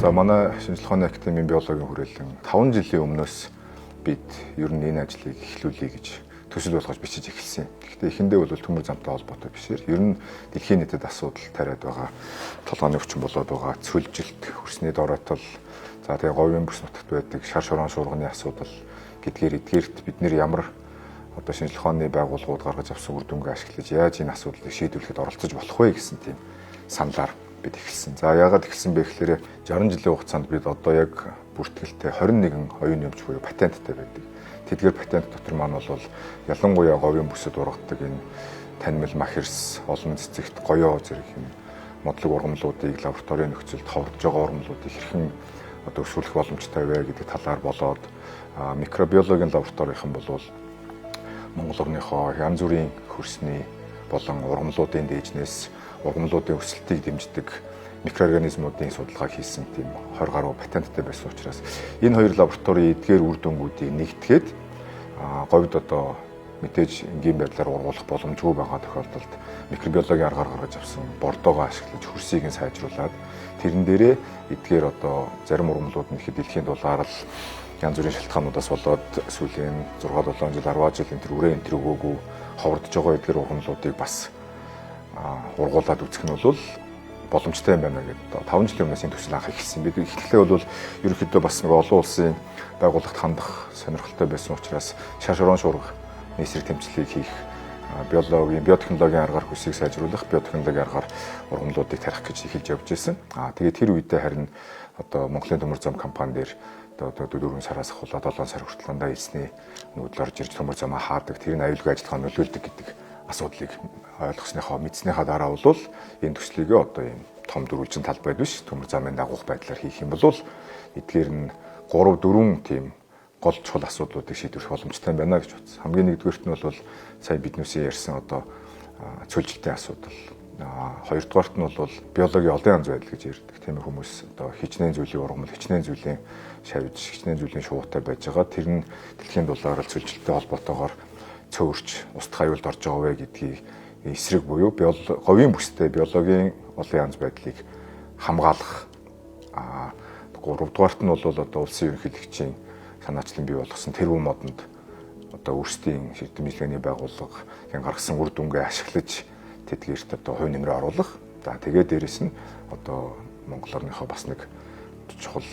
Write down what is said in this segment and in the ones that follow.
За, манай шинжлэх ухааны академийн биологийн хүрээлэн 5 жилийн өмнөөс бид ер нь энэ ажлыг эхлүүлье гэж төсөл болгож бичиж эхэлсэн. Гэхдээ эхэндээ бол төмөр замтай холбоотой бишээр ер нь дэлхийн нийтэд асуудал тариад байгаа, толгойн өвчин болоод байгаа цөлжилт, хөрсний дороотол, за тэгээ говийн бүс нутагт байдаг шар шорон шуурганы асуудал гэдгээр эдгээрт бид нэр ямар одоо шинжлэх ухааны байгууллагууд гаргаж авсан үр дүнгээ ашиглаж яаж энэ асуудлыг шийдвэрлэхэд оролцож болох вэ гэсэн тийм саналаар бид эхэлсэн. За, яагаад эхэлсэн бэ гэхээр 60 жилийн хугацаанд бид одоо яг бүртгэлтэй 21 оюун нэмж буюу патенттай байдаг. Тэдгээр патент дотор маань бол ялангуяа говийн бүсэд ургадаг энэ танмил, махирс, олон цэцэгт, гоёо зэрэг юм модлог ургамлуудыг лабораторийн нөхцөлд ховордож байгаа ургамлуудыг хэрхэн одоо өсвөрлөх боломжтой вэ гэдэг талаар болоод, микробиологийн лабораторийнхан бол Монгол орныхоо янз бүрийн хөрсний болон ургамлуудын дээжнээс ургамлуудын өсөлтийг дэмждэг микроорганизмуудын судалгаа хийсэн тийм 20 гаруй патенттай байсан учраас энэ хоёр лабораторийн эдгээр үр дүнгуудыг нэгтгэхэд говьд одоо мэдээж энгийн байдлаар ургуулах боломжгүй байгаа тохиолдолд микробиологийн аргаар гаргаж авсан бордоогоо ашиглаж хөрсийг нь сайжруулад тэрэн дээрээ эдгээр одоо зарим ургамлууд нь ихэд дэлхийн дулаар л янз бүрийн шалтгаануудаас болоод сүүлийн 6 7 жил, 10 жил энэ төр үрээ энэ төр өгөөгүй ховордож байгаа эдгээр ургамлуудыг бас ургуулад үзэх нь бол боломжтой юм байна гэдэг 5 жилийн өмнөөс энэ төсөл анх эхэлсэн. Бид эхлэхдээ бол ерөнхийдөө бас нэг олон улсын байгууллагт хандах сонирхолтой байсан учраас шар шорон шуурга эсрэг тэмцлийг хийх, биологийн, биотехнологийн аргаар хөрсийг сайжруулах, биотехнологийн аргаар ургамлуудыг тарих гэж эхэлж явж байсан. Тэгээд тэр үедээ харин одоо Монголын төмөр зам компани дээр одоо 4 сараас ахуулаад 7 сар хүртэл дандаа элсний нүүдэл орж ирж төмөр замаа хаадаг, тэр нь аюулгүй ажиллагаа нөлөөлдөг гэдэг асуудлыг ойлгосныхоо, мэдснийхаа дараа бол энэ төслийг одоо ийм том дөрвөлжин талбайд биш, төмөр замын дагуух байдлаар хийх юм бол эдгээр нь 3 4 тийм гол чухал асуудлуудыг шийдвэрлэх боломжтой байна гэж бодсон. Хамгийн нэгдүгээрт нь бол сая биднүүсээ ярьсан одоо цөлжилтийн асуудал. Хоёрдугаарт нь бол биологийн олон янз байдал гэж ярьдаг. Тийм хүмүүс одоо хичнээн зүйлийн ургамал, хичнээн зүйлийн шавж, хичнээн зүйлийн шуутай байж байгаа. Тэр нь дэлхийн дулаарал цөлжилттэй холбоотойгоор цөөрч устдах аюулд орж байгаа вэ гэдгийг эсрэг буюу говийн бүстэй биологийн олон янз байдлыг хамгаалах. Гуравдугаарт нь бол одоо улсын ерөнхийлөгчийн санаачлан бий болгосон тэрбум модонд одоо өөрсдийн шийдэмжлэгээний байгууллагын гаргасан үр дүнгээ ашиглаж тэдгээрт одоо хувь нэмрээ оруулах. За, тэгээд дээрэс нь одоо Монгол орныхоо бас нэг чухал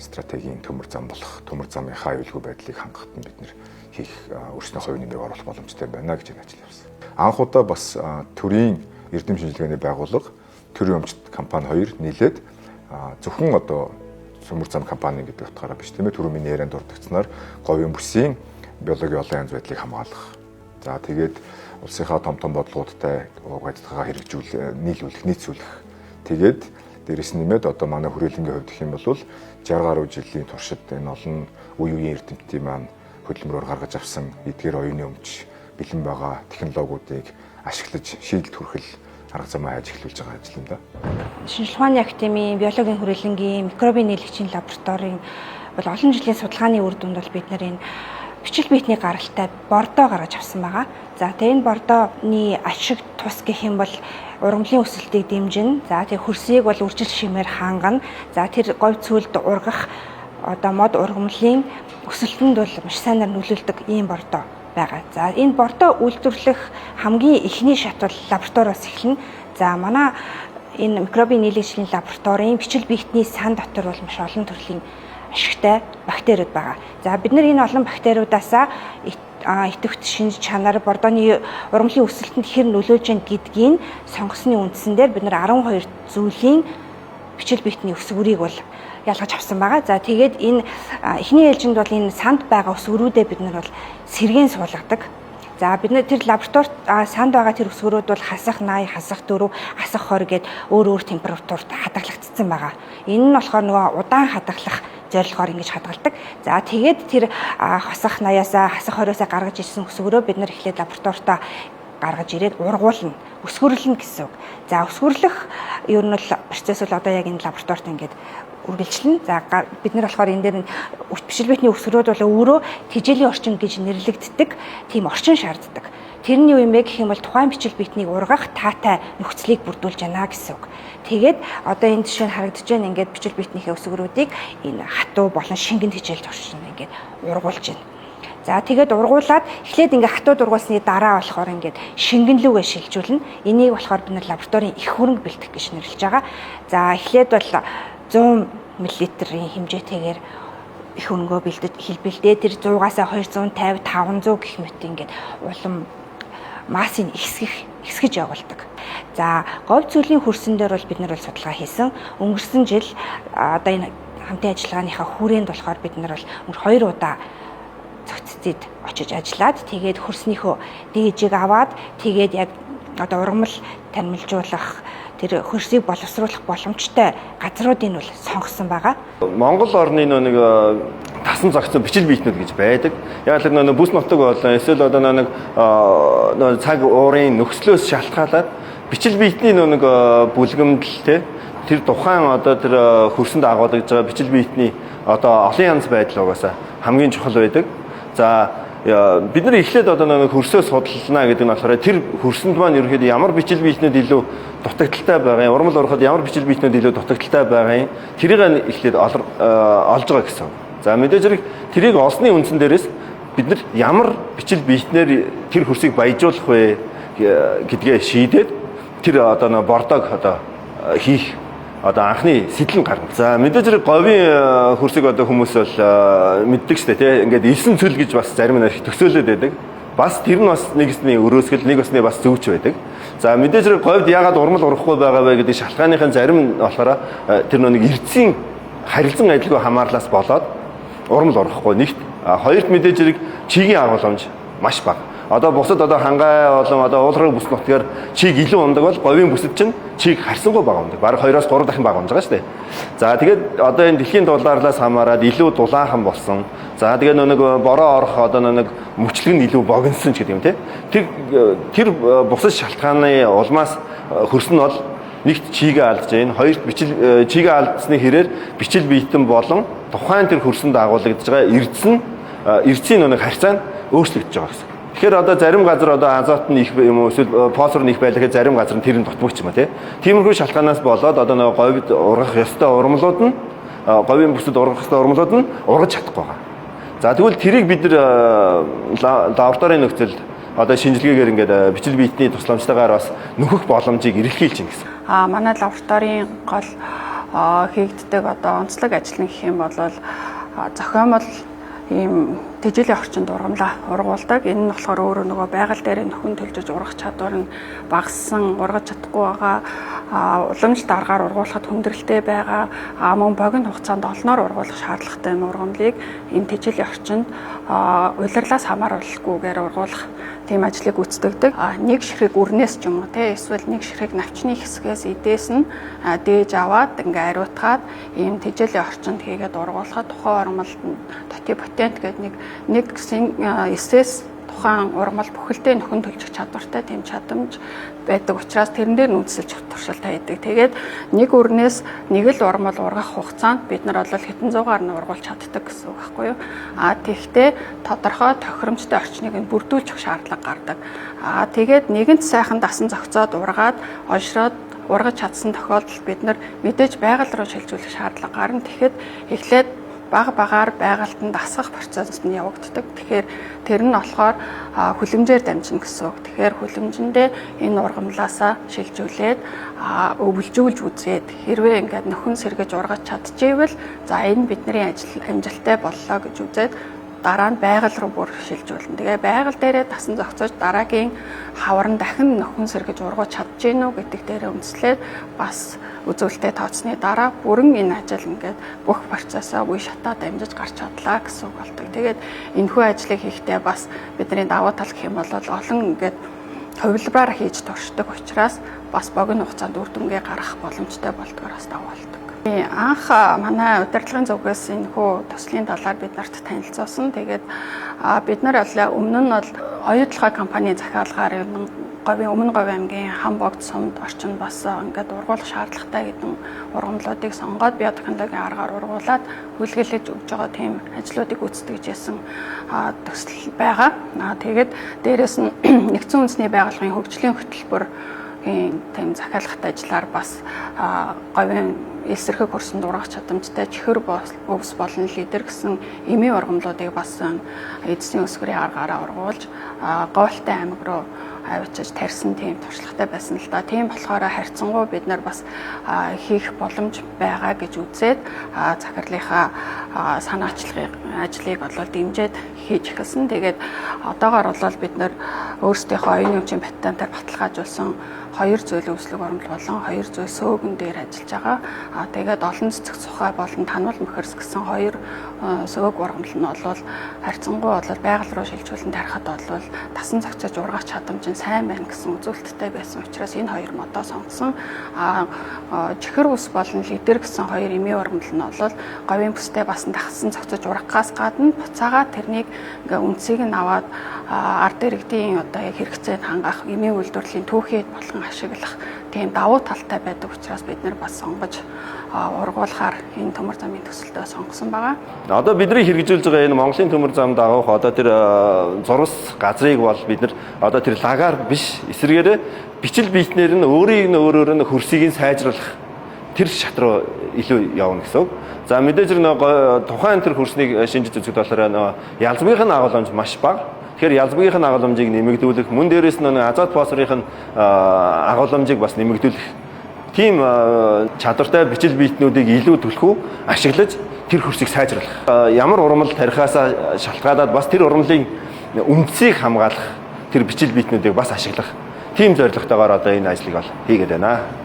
стратегийн төмөр зам болох төмөр замынхаа аюулгүй байдлыг хангахад нь бид нэр хийх өөрснөө хувь нэмрийг оруулах боломжтой байна гэж энэ ажил явсан. Анх удаа бас төрийн эрдэм шинжилгээний байгууллага, төрийн өмчт компани хоёр нийлээд зөвхөн одоо төмөр зам компани гэдэг утгаараа биш, тийм ээ, түрүү миний ярианд дурдгацсанаар говийн бүсийн биологийн олон янз байдлыг хамгаалах. За, тэгээд улсынхаа том том бодлогоудтай уг ажиллагаагаа хэрэгжүүл, нийлүүлэх, нийцүүлэх. Тэгээд дээрэс нь нэмээд одоо манай хүрээлэнгийн хувьд гэх юм бол 60 гаруй жилийн туршид энэ олон үе үеийн эрдэмтдийн маань хөдөлмөрөөр гаргаж авсан эдгээр оюуны өмч бэлэн байгаа технологиудыг ашиглаж шийдэлт хүрхэл арга замаа хайж эхлүүлж байгаа ажил юм да. Шинжлэх ухааны академийн биологийн хүрээлэнгийн микробын нийлэгчийн лабораторийн бол олон жилийн судалгааны үр дүнд бол бид нар энэ бичил биетний гаралтай бордоо гаргаж авсан байгаа. За, тэгээ энэ бордооны ашиг тус гэх юм бол ургамлын өсөлтийг дэмжинэ. За, тэгээ хөрсийг бол үржил шимээр хангана. За, тэр говь цөлд ургах одоо мод ургамлын өсөлтөнд бол маш сайнаар нөлөөлдөг ийм бордоо байгаа. За, энэ бордоо үйлдвэрлэх хамгийн эхний шат бол лабораториоос эхэлнэ. За, манай энэ микробын нийлэгчлийн лабораторийн бичил биетний сан дотор бол маш олон төрлийн ашигтай бактериуд байгаа. За, бид нар энэ олон бактериудаасаа идэвхт шинж чанар, бордооны ургамлын өсөлтөнд хэр нөлөөлж байна гэдгийг сонгосны үндсэн дээр бид нар 12 зүйлийн бичил биетний өсвөрийг бол ялгаж авсан байгаа. За, тэгээд энэ эхний ээлжинд бол энэ санд байгаа өсвөрүүдээ бид нар бол сэргээн суулгадаг. За, бид нар тэр лабораторид санд байгаа тэр өсвөрүүд бол хасах 80, хасах 4, хасах 20 гээд өөр өөр температурт хадгалагдсан байгаа. Энэ нь болохоор нөгөө удаан хадгалах зорилгоор ингэж хадгалдаг. За, тэгээд тэр хасах 80-аас хасах 20-оос гаргаж ирсэн өсвөрөө бид нар эхлээд лабораторитой гаргаж ирээд ургуулна, өсвөрлөнө гэсэн үг. За, өсвөрлөх ер нь бол процесс бол одоо яг энэ лабораторид ингээд үргэлжлэнэ. За, бид нар болохоор энэ дээр бичил биетний өсвөрүүд бол өөрөө тэжээлийн орчин гэж нэрлэгддэг тийм орчин шаарддаг. Тэр нь юу юм бэ гэх юм бол тухайн бичил биетнийг ургах таатай нөхцөлийг бүрдүүлж байна гэсэн үг. Тэгээд одоо энэ жишээ нь харагдаж байна. Ингээд бичил биетнийхээ өсгөрүүдийг энэ хатуу болон шингэн хичээл туршин ингээд ургуулж байна. За тэгээд ургуулад эхлээд ингээ хатууд ургуулсны дараа болохоор ингээд шингэн лүүгээ шилжүүлнэ. Энийг болохоор бид нар лабораторийн их хөрөнгө бэлтгэх гэж нэрлэж байгаа. За эхлээд бол 100 мл-ийн хэмжээтэйгээр их хөрөнгөө бэлдэж хэлбэлдээ тэр 100-аас 250, 500 гэх мэт ингээд улам массыг ихсгэж явуулдаг. За говь зүйлийн хөрсөн дээр бол бид нар бол судалгаа хийсэн. Өнгөрсөн жил одоо энэ хамтын ажиллагааныхаа хүрээнд болохоор бид нар бол 2 удаа цогццэд очиж ажиллаад тэгээд хөрснийхөө дээжийг аваад тэгээд яг одоо ургамал тамилжуулах тэр хөрсийг боловсруулах боломжтой газруудыг бол сонгосон байгаа. Монгол орны нэг тасан зогцсон бичил биетнүүд гэж байдаг. Яг л нэг бүс нутаг болон эсвэл одоо нэг цаг уурын нөхцлөөс шалтгаалаад бичил биетний нэг бүлгэмдэл те тэр тухайн одоо тэр хөрсөнд агуулгаж байгаа бичил биетний одоо олон янз байдал угаасаа хамгийн чухал байдаг. За бид нар эхлээд одоо нэг хөрсөө судална гэдэг нь болохоор тэр хөрсөнд маань ерөнхийдөө ямар бичил биетнүүд илүү дутагдaltaй байгаа юм, урмал ороход ямар бичил биетнүүд илүү дутагдaltaй байгаа юм, тэрийг эхлээд олж байгаа гэсэн. За мэдээж хэрэг тэрийг олсны үндсэн дээрээс бид нар ямар бичил биетнээр тэр хөрсийг баяжуулах вэ гэдгээ шийдээд тэр одоо нэг бордог одоо хийх одоо анхны сэтлэн гарна. За мэдээж хэрэг говийн хөрсийг одоо хүмүүс бол мэддэг шүү дээ тий. Ингээд элсэн цөл гэж бас зарим нь их төсөөлөд байдаг. Бас тэр нь бас нэгсний өрөөсгөл, нэг усны бас зөвч байдаг. За мэдээж хэрэг говьд яагаад урмал урахгүй байгаа вэ гэдэг шалтгааныхын зарим нь болохоор тэр нэг эрдсийн харилцан адилгүй хамаарлаас болоод урмал урахгүй нэгт. Хоёрт мэдээж хэрэг чигийн агуулмж маш бага. Одоо бусад одоо хангай болон одоо уулраг бүс нутгаар чиг илүү ундаг бол говийн бүсэд чинь чиг харьцангуй бага ундаг. Бараг 2-оос 3 дахин бага унж байгаа шүү дээ. За тэгээд одоо энэ дэлхийн дулаарлаас хамаарат илүү дулаахан болсон. За тэгээд нэг бороо орох одоо нэг мөчлөг нь илүү богиносон ч гэдэг юм те. Тэр бусад шалтгааны улмаас хөрсөн нь бол нэгт чигээ алдж байна. Хоёрт бичил чигээ алдсны хэрээр бичил биетэн болон тухайн тэр хөрсөнд агуулгадж байгаа эрдэс нь эрдсийн нэг харьцаа нь өөрчлөгдөж байгаа гэсэн. Тэгэхээр одоо зарим газар одоо азот нь их юм уу эсвэл фосфор нь их байлаа гэхэд зарим газар нь тэр нь дутмагч юм а тий. Тиймэрхүү шалтгаанаас болоод одоо нэг говьд ургах ёстой урмлууд нь говийн бүсэд ургах ёстой урмлууд нь ургаж чадахгүй байгаа. За тэгвэл тэрийг бид нар лабораторийн нөхцөлд одоо шинжилгээгээр ингээд бичил биетний тусламжтайгаар бас нөхөх боломжийг эрэлхийлж байна гэсэн. Манай лабораторийн гол хийгддэг одоо онцлог ажил нь гэх юм бол зохиомол ийм тэжээлийн орчинд ургамлаа ургуулдаг. Энэ нь болохоор өөрөө нөгөө байгаль дээр нөхөн төлжөж ургах чадвар нь багассан, ургаж чадахгүй байгаа, уламжлалт аргаар ургуулахад хүндрэлтэй байгаа, мөн богино хугацаанд олноор ургуулах шаардлагатай юм ургамлыг энэ тэжээлийн орчинд улирлаас хамааруулгүйгээр ургуулах тийм ажлыг гүйцэтгэдэг. Нэг ширхэг үрнээс ч юм уу те эсвэл нэг ширхэг навчны хэсгээс эдээс нь дээж аваад ингээ ариутгаад ийм тэжээлийн орчинд хийгээд ургуулахад тухайн ургамалд тотипотент гэдэг нэг эсээс тухайн ургамал бүхэлдээ нөхөн төлжих чадвартай тийм чадамж байдаг учраас тэрэн дээр үндэслэж туршилт хийдэг. Тэгээд нэг өрнөөс нэг л ургамал ургах хугацаанд бид нар бол хэдэн зуугаар нь ургуулж чаддаг гэсэн үг байхгүй юу? Тэгэхдээ тодорхой тохиромжтой орчныг нь бүрдүүлчих шаардлага гардаг. Тэгээд нэгэнт сайхан дасан зохицоод ургаад олшроод ургаж чадсан тохиолдолд бид нар мэдээж байгаль руу шилжүүлэх шаардлага гарна. Тэгэхэд эхлээд баг багаар байгальд нь дасгах процесс нь явагддаг. Тэгэхээр тэр нь болохоор хүлэмжээр дамжина гэсэн үг. Тэгэхээр хүлэмжэндээ энэ ургамлаасаа шилжүүлээд өвлжүүлж үзээд хэрвээ ингээд нөхөн сэргэж ургаж чадчихвэл за энэ бидний ажил амжилттай боллоо гэж үзээд дараа нь байгаль руу бүр шилжүүлнэ. Тэгээ байгаль дээрээ дасан зохицож дараагийн хавар нь дахин нөхөн сэргэж ургаж чадж гин үү гэдэг дээрээ үндэслээд бас үзүүлэлтээ тооцсны дараа бүрэн энэ ажил ингээд бүх процессоо үе шатаа дамжиж гарч чадлаа гэсэн үг болдог. Тэгээд энэхүү ажлыг хийхдээ бас бидний давуу тал гэх юм бол олон ингээд хувилбараар хийж туршдаг учраас бас богино хугацаанд үр дүнгээ гаргах боломжтой болдгоор бас давуу болдог. Анх манай удирдлагын зүгээс энэхүү төслийн талаар бид нарт танилцуулсан. Тэгээд бид нар бол өмнө нь бол оюутлогын компани захиалгаар Говийн Өмнө Говь аймгийн Хам Богд сумд орчинд бас ингээд ургуулах шаардлагатай гэдэг ургамлуудыг сонгоод биотехнологийн аргаар ургуулад хүлээлгэж өгж байгаа тийм ажлуудыг гүйцэтгэж ясан төсөл байгаа. Тэгээд дээрэс нь нэгдсэн үндэсний байгууллагын хөгжлийн хөтөлбөрийн тийм захиалгат ажиллаар бас говийн элсэрхэг хөрсөнд ургах чадамжтай чихэр өвс болон лидер гэсэн эмийн ургамлуудыг бас эдсийн өсгөрийн аргаараа ургуулж Гоолтай аймаг руу авчиж тарьсан тийм туршлагатай байсан л да. Тийм болохоор харьцангуй бид нар бас хийх боломж байгаа гэж үзээд захирлынхаа санаачлагын ажлыг болол дэмжиж хийж эхэлсэн. Тэгээд одоогоор бол бид нар өөрсдийнхөө оюуны өмчийн патентаар баталгаажуулсан 2 зүйл өвслөг урамл болон 2 зүйл сөөгөн дээр ажиллаж байгаа. Тэгээд олон цэцэг цухай болон тануул мөхөрс гэсэн 2 сөөг ургамал нь бол харьцангуй бол байгаль руу шилжүүлэн тарихад бол тасан зохицож ургах чадамж нь сайн байна гэсэн үзүүлэлттэй байсан учраас энэ хоёр модоо сонгосон. Чихэр ус болон лидер гэсэн хоёр эмийн ургамал нь бол говийн бүстэй бас дагсан зохицож ургахаас гадна буцаагаа тэрнийг ингээ үндсийг нь аваад ард иргэдийн одоо яг хэрэгцээнд хангах эмийн үйлдвэрлэлийн түүхийд болгон ашиглах тийм давуу талтай байдаг учраас бид нар бас сонгож ургуулахаар энэ төмөр замын төсөлтөө сонгосон байгаа. Одоо бидний хэрэгжүүлж байгаа энэ Монголын төмөр зам дагуух одоо тэр зурвас газрыг бол бид нар одоо тэр лагаар биш, эсрэгээрээ бичил биетнэр нь өөрийг нь өөрөөр нь хөрсийг нь сайжруулах тэр шат руу илүү явна гэсэн үг. За мэдээж нөө тухайн тэр хөрснийг шинжиж үзэхэд болохоор нөө ялзмынх нь агуулмж маш бага. Тэгэхээр ялзмынх нь агуулмжийг нэмэгдүүлэх, мөн дээрээс нь азот фосфорын агуулмжийг бас нэмэгдүүлэх тийм чадвартай бичил биетнүүдийг илүү түлхүү ашиглаж тэр хөрсийг сайжруулах. Ямар урмал тарихаасаа шалтгаалаад бас тэр урмлын үндсийг хамгаалах тэр бичил биетнүүдийг бас ашиглах тийм зорилготойгоор одоо энэ ажлыг бол хийгээд байна.